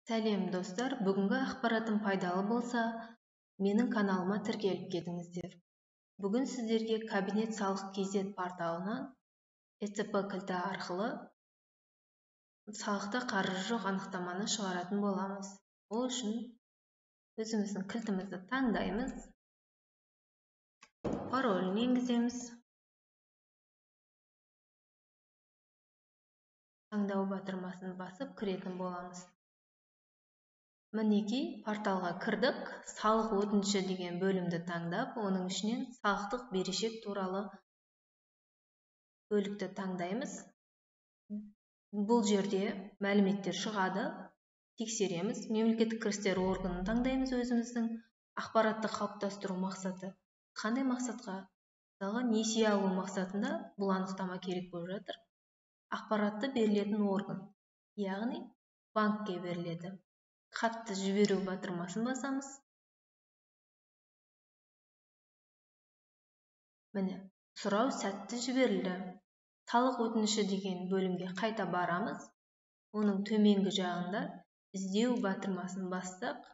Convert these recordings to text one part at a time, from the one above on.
Сәлем, достар! Бүгінгі ақпаратым пайдалы болса, менің каналыма тіркеліп кетіңіздер. Бүгін сіздерге кабинет салық kz порталынан ЭЦП кілті арқылы салықта қарызы жоқ анықтаманы шығаратын боламыз. Ол үшін өзіміздің кілтімізді таңдаймыз, паролін енгіземіз. Таңдау батырмасын басып кіретін боламыз. Мінекей, порталға кірдік. Салық өтініші деген бөлімді таңдап, оның ішінен салықтық берешек туралы бөлікті таңдаймыз. Бұл жерде мәліметтер шығады, тексереміз. Мемлекеттік кірістер органын таңдаймыз. Өзіміздің ақпаратты қалыптастыру мақсаты қандай мақсатқа? Мысалға, несие алу мақсатында бұл анықтама керек болып жатыр. Ақпаратты берілетін орган, яғни банкке беріледі. Хатты жіберу батырмасын басамыз. Міне, сұрау сәтті жіберілді. Салық өтініші деген бөлімге қайта барамыз. Оның төменгі жағында іздеу батырмасын бассақ,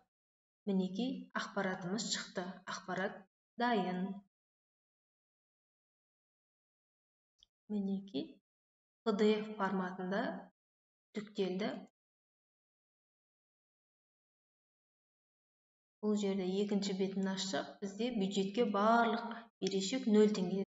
мінекей, ақпаратымыз шықты. Ақпарат дайын. Мінекей, PDF форматында жүктелді. Бұл жерде екінші бетін ашсақ, бізде бюджетке барлық берешек 0 теңге.